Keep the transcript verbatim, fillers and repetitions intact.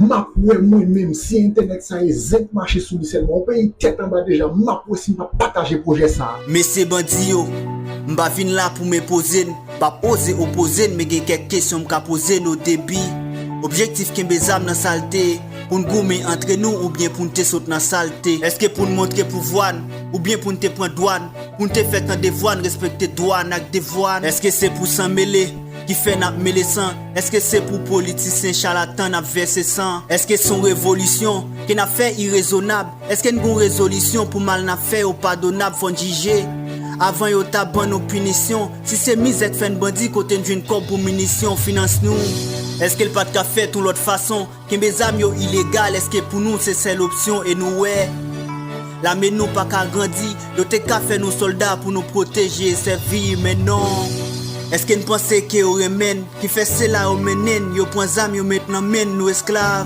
M ap wè mwen menm si entènèt sa e zen k mache sou li sèlman. Yon peyi tèt anba deja, m ap wè si m p ap pataje pwojè sa a. Mesye bandi yo, m pa vin la pou m enpoze n, p ap oze opoze n, men gen kèk kesyon m ka poze n o debi. Objektif kenbe zam nan sa l te ye, pou n goumen antre nou oubyen pou n te sot nan sa l te? Èske pou n montre pouvwa n, oubyen pou n te pran dwa n, pou n te fè tan devwa n, respekte dwa n ak devwa n? Èske se pou san mele ki fè n ap mele san? Èske se pou politisyen chalatan n ap vèse san? Èske se yon revolisyon ke n ap fè irezonab? Èske n gen yon rezolisyon pou mal n ap fè yo padonab, fò n jije avan yo ta ban nou pinisyon? Si se mizè k fè n bandi, kote n jwenn kòb pou minisyon, finans nou? Èske l pa t ka fèt yon lòt fason? Kenbe zam yo ilegal, èske pou nou se sèl opsyon e nou wè? Lame nou pa ka grandi, yo te ka fè nou sòlda pou nou pwoteje e sèvi, men non. Èske n panse ke yo renmen n, ki fè se la yo mennen n, yo pran zam yo met nan men n, nou esklav?